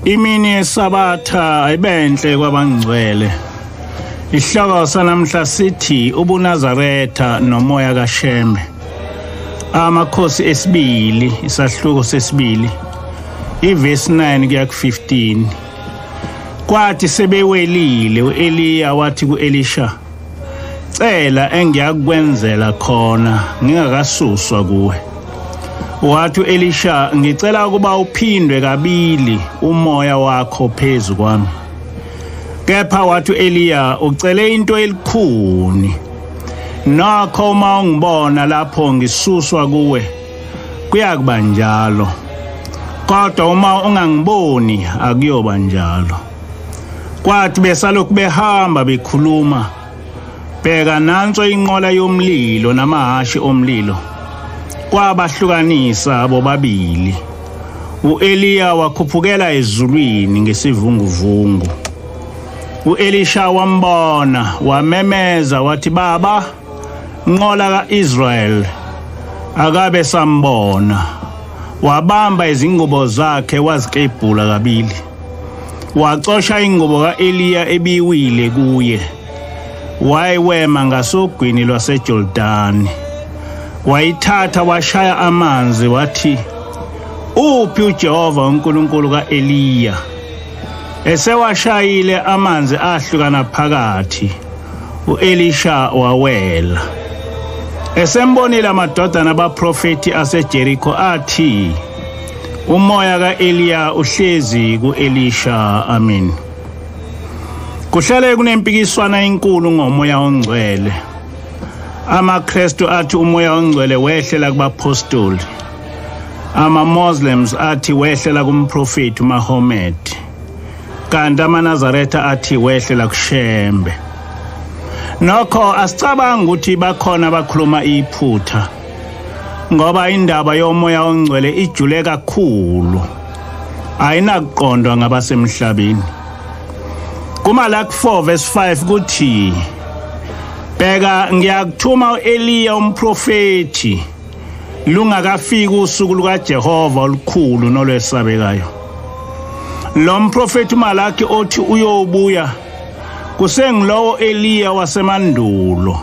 Imini yeSabatha ayibenhle kwabangcwele. Isihloko sanamhla sithi ubuNazaretha nomoya kaShembe. Amakhosi esibili, isahluko sesibili, ivesi 9 kuya ku15. Kwathi sebewelile uEliya wathi kuElisha, "Cela engiyakwenzela khona ngingakasuswa kuwe." Wathi uElisha, "Ngicela ukuba uphindwe kabili umoya wakho phezu kwami." Kepha wathi uEliya, "Ucele into elikhuni. Nokho uma ungibona lapho ngisuswa kuwe, kuyakuba njalo. Kodwa uma ungangiboni akuyoba njalo." Kwathi besalokhu behamba bekhuluma, bheka nanso inqola yomlilo namahhashi omlilo, kwabahlukanisa bobabili. uEliya wakhuphukela ezulwini ngesivunguvungu. uElisha wambona, wamemeza wathi, "Baba, nqola kaIsrael." Akabe sambona. Wabamba izingubo zakhe wazikebhula kabili. Wacosha ingubo kaEliya ebiwile kuye, wayiwema ngasogwini lwaseJordani. Wayithatha washaya amanzi wathi, "Uphi uJehova uNkulunkulu kaEliya?" Esewashayile amanzi ahlukana phakathi, uElisha wawela. Esembonile amadodana abaprofeti aseJeriko athi, "Umoya kaEliya uhlezi kuElisha." Amen. Kuhlale kunempikiswana enkulu ngomoya ongcwele. AmaKristu athi umoya ongcwele wehlela kubapostoli. AmaMoslems athi wehlela kumprofeti uMahomed. Kanti amaNazaretha athi wehlela kuShembe. Nokho asicabanga ukuthi bakhona abakhuluma iphutha, ngoba indaba yomoya ongcwele ijule kakhulu, ayinakuqondwa ngabasemhlabeni. KuMalaki 4 verse 5 kuthi, "Bheka ngiyakuthuma uEliya umprofeti lungakafiki usuku lukaJehova olukhulu nolwesabekayo." Lo mprofeti uMalaki othi uyobuya kusengilowo Eliya wasemandulo.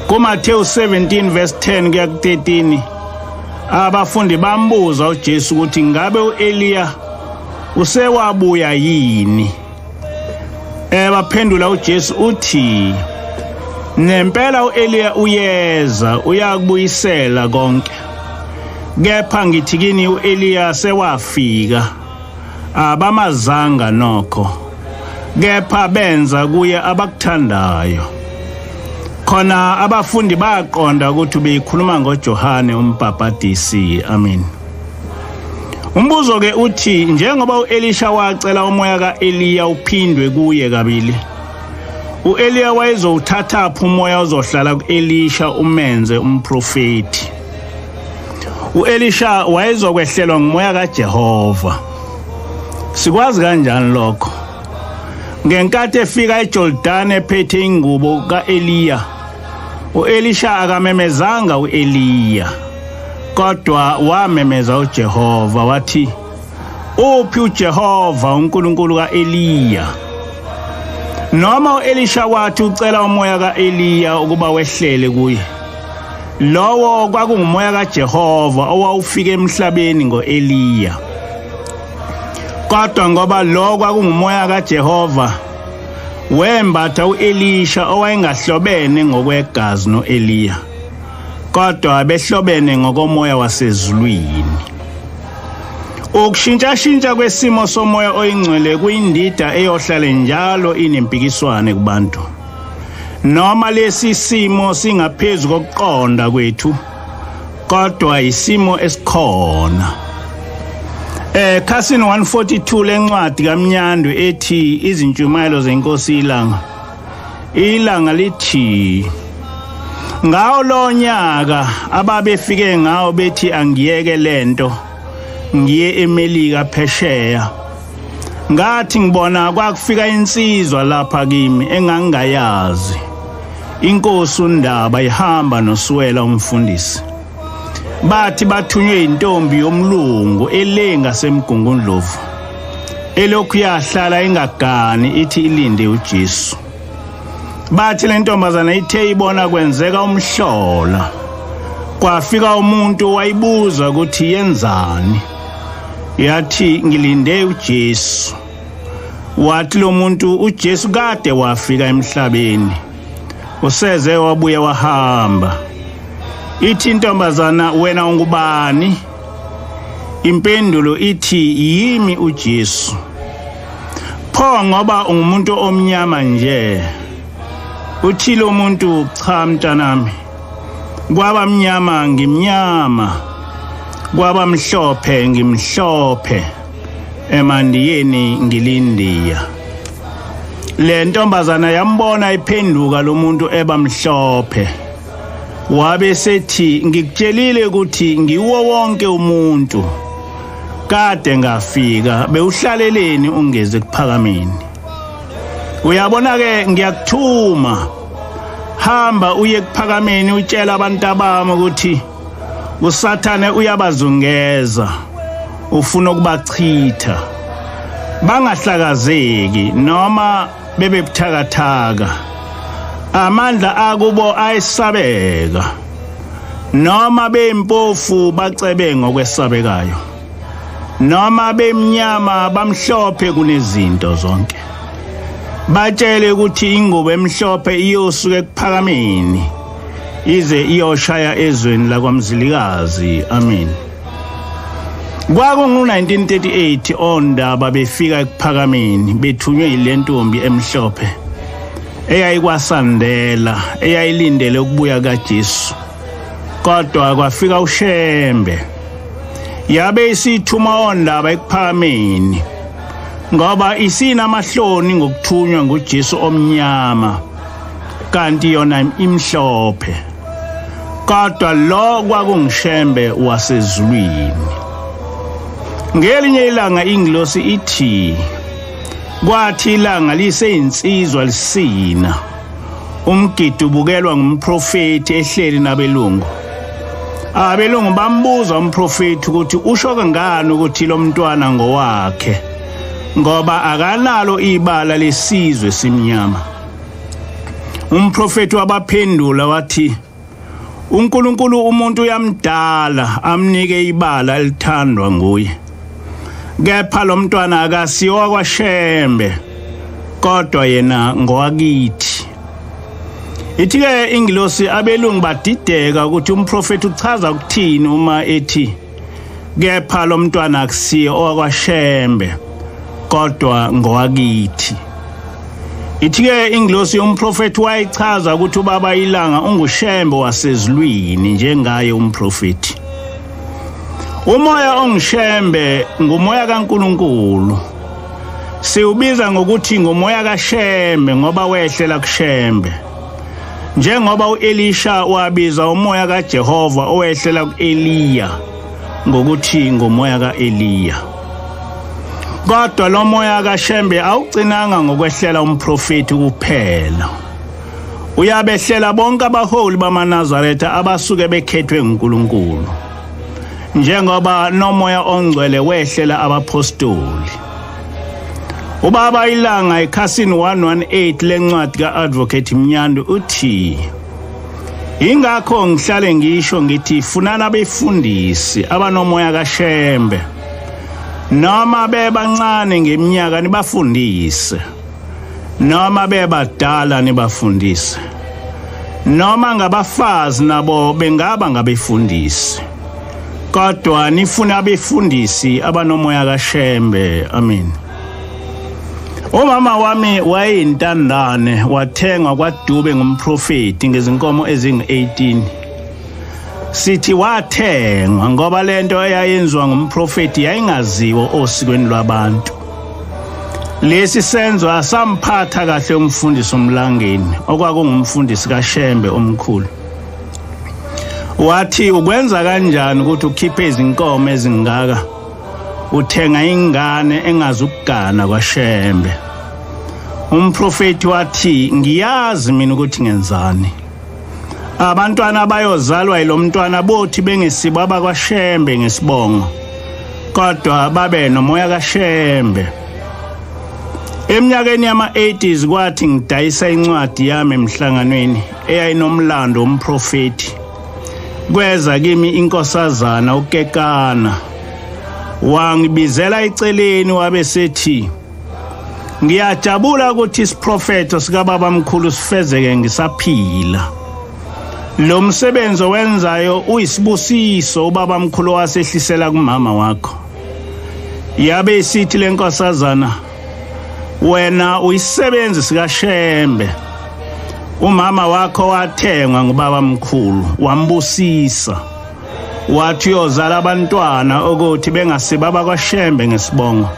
KuMathewu 17 verse 10 kuya ku13, abafundi bambuza uJesu ukuthi ngabe uEliya usewabuya yini. Baphendula uJesu uthi, "Nempela uEliya uyeza, uyakubuyisela konke. Kepha ngithi kini uEliya sewafika, abamazanga nokho, kepha benza kuye abakuthandayo." Khona abafundi baqonda ukuthi ubeyikhuluma ngoJohane umbhabhadisi. Amen. Umbuzo ke uthi, njengoba uElisha wacela umoya kaEliya uphindwe kuye kabili, uEliya wayezowuthatha phi umoya ozohlala kuElisha umenze umprofeti? uElisha wayezokwehlelwa ngumoya kaJehova. Sikwazi kanjani lokho? Ngenkathi efika eJordan ephethe ingubo kaEliya, uElisha akamemezanga uEliya, kodwa wamemeza uJehova wathi, "Uphi uJehova uNkulunkulu kaEliya?" Noma uElisha wathi ucela umoya kaEliya ukuba wehlele kuye, lowo kwakungumoya kaJehova owawufika emhlabeni ngoEliya. Kodwa ngoba lo kwakungumoya kaJehova, wembatha uElisha owayengahlobene ngokwegazi noEliya, kodwa behlobene ngokomoya wasezulwini. Ukushintshashintsha kwesimo somoya oyingcwele kuyindida eyohlale njalo inempikiswane kubantu. Noma lesi simo singaphezu kokuqonda kwethu, kodwa isimo esikhona. Khasini 142 lencwadi kaMnyandu ethi Izintshumayelo zeNkosi iLanga. Ilanga lithi, ngawo lo nyaka ababefike ngawo bethi angiyeke lento ngiye eMelika phesheya, ngathi ngibona kwakufika insizwa lapha kimi engangingayazi, inkosi uNdaba ihamba noSwela umfundisi. Bathi bathunywe intombi yomlungu elenga semgungundlovu. Elokhu yahlala ingagani ithi ilinde uJesu. Bathi le ntombazana ithe ibona kwenzeka umhlola. Kwafika umuntu wayibuza ukuthi yenzani. Yathi ngilinde uJesu. Wathi lo muntu uJesu kade wafika emhlabeni, useze wabuye wahamba. Ithi intombazana wena ungubani? Impendulo ithi yimi uJesu. Pho ngoba ungumuntu omnyama nje? Uthi lo muntu cha mntanami, kwaba mnyama ngimnyama, kwaba mhlophe ngimhlophe, emandiyeni ngilindiya. Le ntombazana yambona iphenduka lo muntu ebamhlophe, wabe sethi ngikutshelile ukuthi ngiwo wonke umuntu, kade ngafika bewuhlaleleni ungeze kuphakameni. Uyabona ke ngiyakuthuma, hamba uye kuphakameni utshela abantu abami ukuthi uSathane uyabazungeza, ufuna ukubachitha, bangahlakazeki noma bebe buthakathaka, amandla akubo ayesabeka, noma bempofu bacebe ngokwesabekayo, noma bemnyama bamhlophe kunezinto zonke. Batshele ukuthi ingubo emhlophe iyosuka ekuphakameni ize iyoshaya ezweni lakwaMzilikazi. Amen. Kwakungu-1938 ondaba befika ekuphakameni bethunywe yile ntombi emhlophe eyayikwasandela, eyayilindele ukubuya kaJesu. Kodwa kwafika uShembe, yabe isithuma ondaba ekuphakameni ngoba isinamahloni ngokuthunywa nguJesu omnyama kanti yona imhlophe. Kodwa lo kwakunguShembe wasezulwini. Ngelinye ilanga ingilosi ithi kwathi ilanga liseyinsizwa lisina, umgidi ubukelwa ngumprofeti ehleli nabelungu. Abelungu bambuza umprofeti ukuthi usho kangani ukuthi lo mntwana ngowakhe, ngoba akanalo ibala lesizwe simnyama. Umprofeti wabaphendula wathi uNkulunkulu umuntu uyamdala amnike ibala elithandwa nguye, kepha lo mntwana akasiwa kwaShembe kodwa yena ngowakithi. Ithi-ke ingilosi abelungu badideka ukuthi umprofeti uchaza ukuthini uma ethi kepha lo mntwana akusiye owakwaShembe kodwa ngowakithi. Ithi-ke ingilosi umprofeti wayichaza ukuthi ubaba ilanga unguShembe wasezulwini njengaye umprofeti. Umoya onguShembe ngumoya kaNkulunkulu. Siwubiza ngokuthi ngumoya kaShembe ngoba wehlela kuShembe. Njengoba uElisha wabiza umoya kaJehova owehlela kuEliya ngokuthi ngumoya kaEliya. Kodwa lo moya kaShembe awugcinanga ngokwehlela umprofeti kuphela. Uyabehlela bonke abaholi bamaNazaretha abasuke bekhethwe nguNkulunkulu, njengoba nomoya ongcwele wehlela abapostoli. Ubaba ilanga ekhasini 118 lencwadi ka-Advocate Mnyandu uthi ingakho ngihlale ngisho ngithi funana abefundisi abanomoya kaShembe, noma bebancane ngeminyaka nibafundise, noma bebadala nibafundise, noma ngabafazi nabo bengaba ngabefundisi, kodwa nifuna abefundisi abanomoya kaShembe. Amen. Umama wami wayeyintandane, wathengwa kwaDube ngumprofeti ngezinkomo ezingu-18. Sithi wathengwa ngoba lento eyayenziwa ngumprofeti yayingaziwa osikweni lwabantu. Lesi senzo asamphatha kahle umfundisi uMlangeni, okwakungumfundisi kaShembe omkhulu. Wathi ukwenza kanjani ukuthi ukhiphe izinkomo ezingaka, uthenga ingane engazukugana kwaShembe? Umprofeti wathi ngiyazi mina ukuthi ngenzani. Abantwana abayozalwa yilomntwana bothi bengesibo abakwaShembe ngesibongo, kodwa babe nomoya kaShembe. Eminyakeni yama-80s kwathi ngidayisa incwadi yami emhlanganweni eyayinomlando womprofethi. Kweza kimi inkosazana uKekana, wangibizela eceleni wabe sethi, ngiyajabula ukuthi isiprofetho sikababa mkhulu sifezeke ngisaphila. Lo msebenzi owenzayo uyisibusiso ubaba mkhulu wasehlisela kumama wakho. Yabe isithi lenkosazana, wena uyisebenzi sikaShembe. Umama wakho wathengwa ngubaba mkhulu, wambusisa. Wathi uyozala abantwana ukuthi bengasibaba kwaShembe ngesibongo,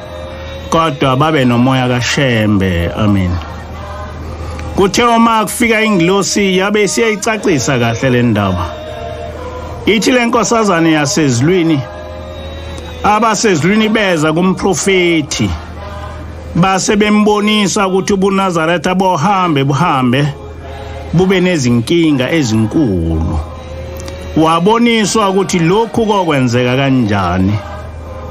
kodwa babe nomoya kaShembe. Amen. Kuthe uma kufika ingilosi yabe isiyayicacisa kahle le ndaba. Ithi lenkosazana yasezulwini, abasezulwini beza kumprofethi base bembonisa ukuthi ubuNazaretha bohambe buhambe bube nezinkinga ezinkulu. Waboniswa ukuthi lokhu kokwenzeka kanjani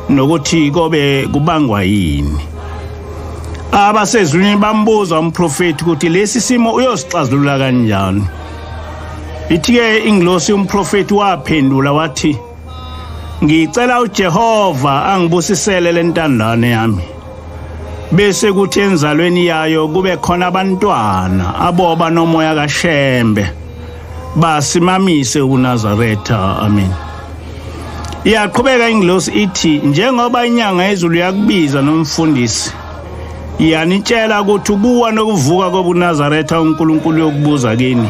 nokuthi kobe kubangwa yini. Abasezulwini bambuza umprofethi ukuthi lesi simo uyosixazulula kanjani. Ithi-ke ingilosi umprofethi waphendula wathi, ngicela uJehova angibusisele lentandane yami, bese kuthi enzalweni yayo kube khona abantwana aboba nomoya kaShembe basimamise ubuNazaretha. Amen. Iyaqhubeka ingilosi ithi, njengoba inyanga yezulu yakubiza nomfundisi, iyanitshela ukuthi ukuwa nokuvuka kobuNazaretha uNkulunkulu yokubuza kini.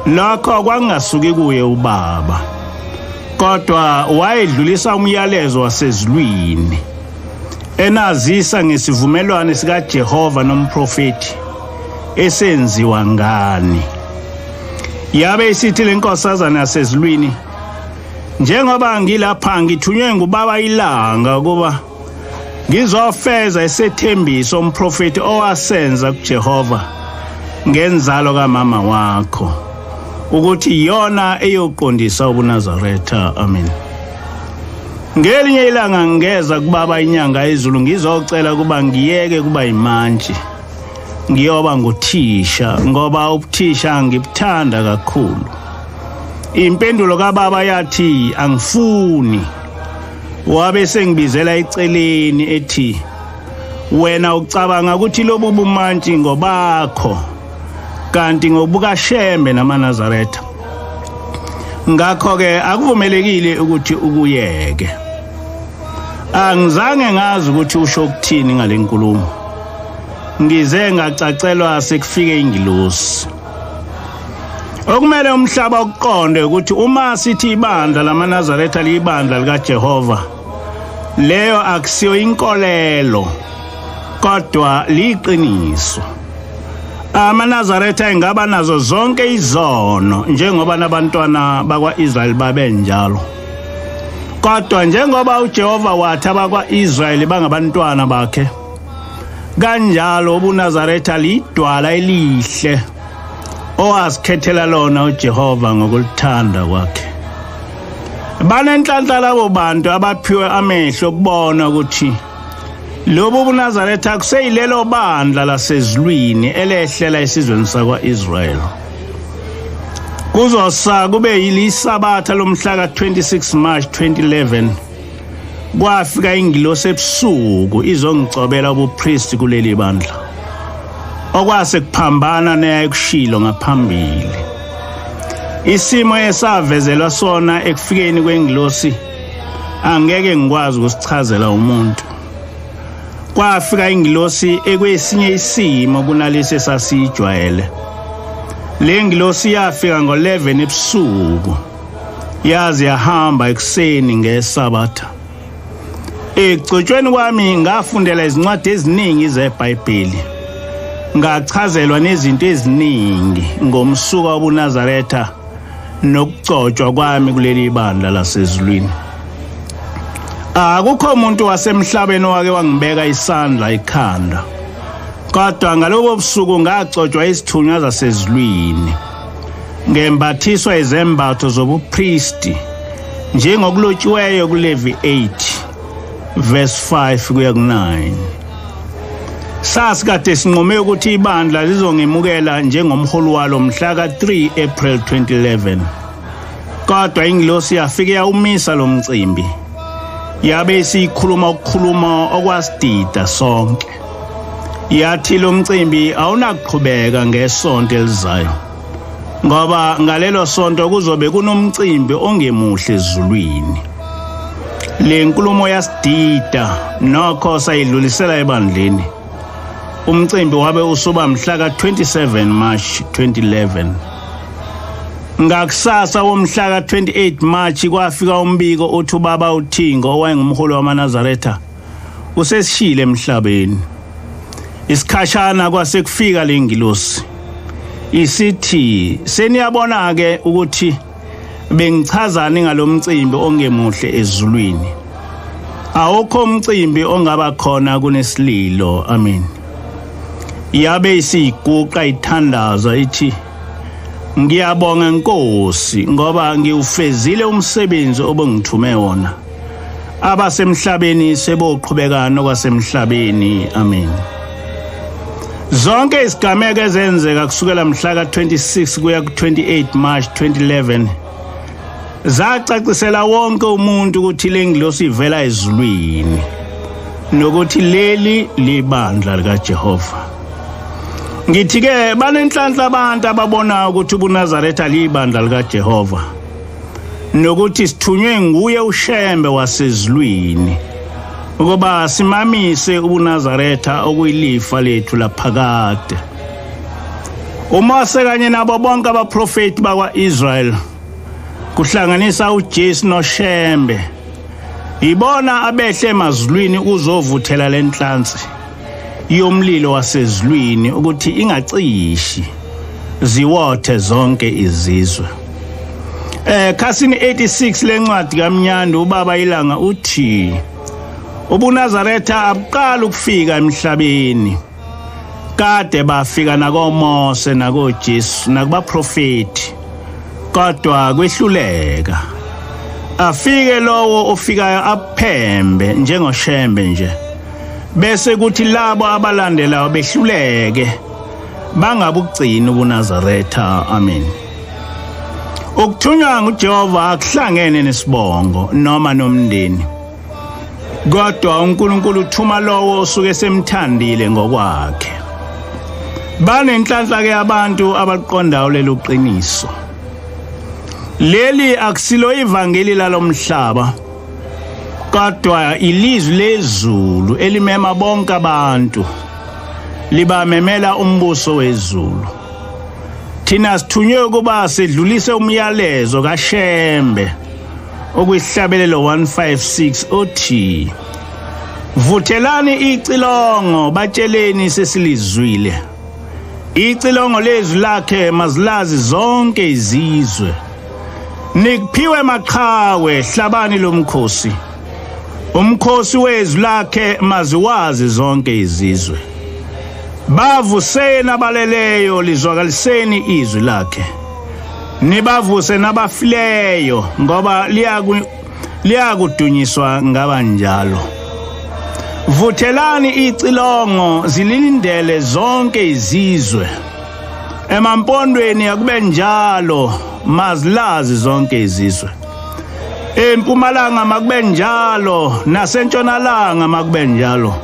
Lokho kwangasuki kuye ubaba, kodwa wayedlulisa umyalezo wasezulwini enazisa ngesivumelwano sikaJehova nomprofethi esenziwa ngani. Yabe isithi lenkosazana yasezulwini, njengoba ngilapha ngithunywe ngubaba ilanga ukuba ngizofeza isethembiso umprofethi owasenza kuJehova ngenzalo kamama wakho, ukuthi iyona eyoqondisa ubuNazaretha. Amen. Ngelinye ilanga ngeza kubaba inyanga yezulu ngizocela kuba ngiyeke kuba imantshi, ngiyoba nguthisha ngoba ubuthisha ngibuthanda kakhulu. Impendulo kababa yathi angifuni. Wabe sengibizela eceleni ethi, wena ucabanga ukuthi lobu bumantshi ngobakho, kanti ngobukaShembe namaNazaretha. Ngakho-ke akuvumelekile ukuthi ukuyeke. Angizange ngazi ukuthi usho ukuthini ngale nkulumo. Ngize ngacacelwa sekufike ingilosi. Okumele umhlaba uqonde ukuthi uma sithi ibandla lamaNazaretha liyibandla likaJehova, leyo akusiyo inkolelo, kodwa liqiniso. AmaNazaretha engaba nazo zonke izono njengoba nabantwana bakwa-Israyeli babenjalo. Kodwa njengoba uJehova wathi abakwa-Israyeli bangabantwana bakhe, kanjalo ubuNazaretha lidwala elihle owazikhethela lona uJehova ngokulithanda kwakhe. Banenhlanhla labo bantu abaphiwe amehlo okubona ukuthi lobu buNazaretha kuseyilelo bandla lasezulwini elehlela esizweni sakwa-Israyeli. Kuzosa kube yilisabatha lomhla ka-26 March 2011 kwafika ingilosi ebusuku izongicobela ubupristi kuleli bandla, okwase kuphambana neyayikushilo ngaphambili. Isimo esavezelwa sona ekufikeni kwengilosi angeke ngikwazi ukusichazela umuntu. Kwafika ingilosi ekwesinye isimo kunalesi esasijwayele. Le ngilosi yafika ngo-11 ebusuku, yaze yahamba ekuseni ngesabatha. Ekugcotshweni kwami ngafundela izincwadi eziningi zeBhayibheli, ngachazelwa nezinto eziningi ngomsuka wobuNazaretha nokugcotshwa kwami kuleli bandla lasezulwini. Akukho umuntu wasemhlabeni owake wangibeka isandla ekhanda, kodwa ngalobo busuku ngagcotshwa isithunywa zasezulwini, ngembathiswa izembatho zobupristi njengokulotshiweyo kuLevi 8 verse 5 kuya ku-9. Sasikade sinqume ukuthi ibandla lizongemukela njengomholi walo mhla ka-3 April 2011. Kodwa ingilosi yafike yawumisa lo mcimbi. Yabe isikhuluma ukukhuluma okwasidida sonke. Yathi lo mcimbi awunakuqhubeka ngesonto elizayo, ngoba ngalelo sonto kuzobe kunomcimbi ongemuhle ezulwini. Le nkulumo yasidida, nokho sayidlulisela ebandleni. Umcimbi wabe usuba mhla ka-27 March 2011. Ngakusasa womhla ka-28 March kwafika umbiko othi ubaba uThingo owayengumholi wamaNazaretha usesishile emhlabeni. Isikhashana kwase kufika lengilosi isithi, seniyabona ke ukuthi bengichazani ngalomcimbi ongemuhle ezulwini. Awukho umcimbi ongaba khona kunesililo. Amen. Yabe isiguqa ithandaza ithi, ngiyabonga Nkosi ngoba ngiwufezile umsebenzi obengithume wona. Abasemhlabeni seboqhubeka nokwasemhlabeni. Amen. Zonke izigameko ezenzeka kusukela mhla ka-26 kuya ku-28 March 2011 zacacisela wonke umuntu ukuthi le ngilosi ivela ezulwini nokuthi leli libandla likaJehova. Ngithi ke banenhlanhla abantu ababona ukuthi ubuNazaretha libandla likaJehova nokuthi sithunywe nguye uShembe wasezulwini ukuba simamise ubuNazaretha okuyilifa lethu laphakade. UMose kanye nabo bonke abaprofeti bakwa-Israel, kuhlanganisa uJesu noShembe, ibona abehle emazulwini uzovuthela lenhlansi yomlilo wasezulwini ukuthi ingacishi, ziwothe zonke izizwe. Khasini 86 lencwadi kaMnyandu, ubaba iLanga uthi ubuNazaretha abuqala ukufika emhlabeni. Kade bafika nakoMose nakoJesu nakubaprofeti, kodwa kwehluleka. Afike lowo ofikayo aphembe njengoShembe nje, bese kuthi labo abalandelayo behluleke bangabugcini ubuNazaretha. Amen. Ukuthunywa nguJehova akuhlangene nesibongo noma nomndeni, kodwa uNkulunkulu uthuma lowo osuke semthandile ngokwakhe. Banenhlanhla ke abantu abaqondayo lelo qiniso. Leli akusilo ivangeli lalomhlaba, kodwa ilizwi lezulu elimema bonke abantu, libamemela umbuso wezulu. Thina sithunywe ukuba sidlulise umyalezo kaShembe okuyisihlabelelo 156 othi, vuthelani icilongo batsheleni sesilizwile. Icilongo lezwi lakhe mazilazi zonke izizwe. Nikuphiwe maqhawe, hlabani lomkhosi. Umkhosi wezwi lakhe maziwazi zonke izizwe. Bavuseni abaleleyo, lizwakaliseni izwi lakhe. Nibavuse nabafileyo, ngoba liyakudunyiswa ngabanjalo. Vuthelani icilongo, zilindele zonke izizwe. Emampondweni akube njalo, mazilazi zonke izizwe. Empumalanga makube njalo, nasentshonalanga makube njalo.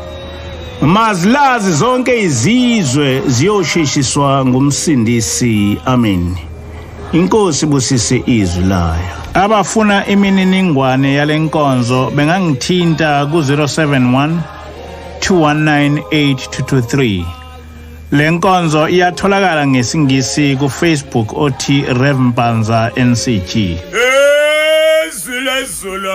Mazilazi zonke izizwe, ziyoshishiswa ngumsindisi. Amen. Inkosi busise izwi layo. Abafuna imininingwane yalenkonzo bengangithinta ku 071 219 8223. Lenkonzo iyatholakala ngesingisi ku Facebook othi Rev Mpanza NCG. Ezwi lezulu.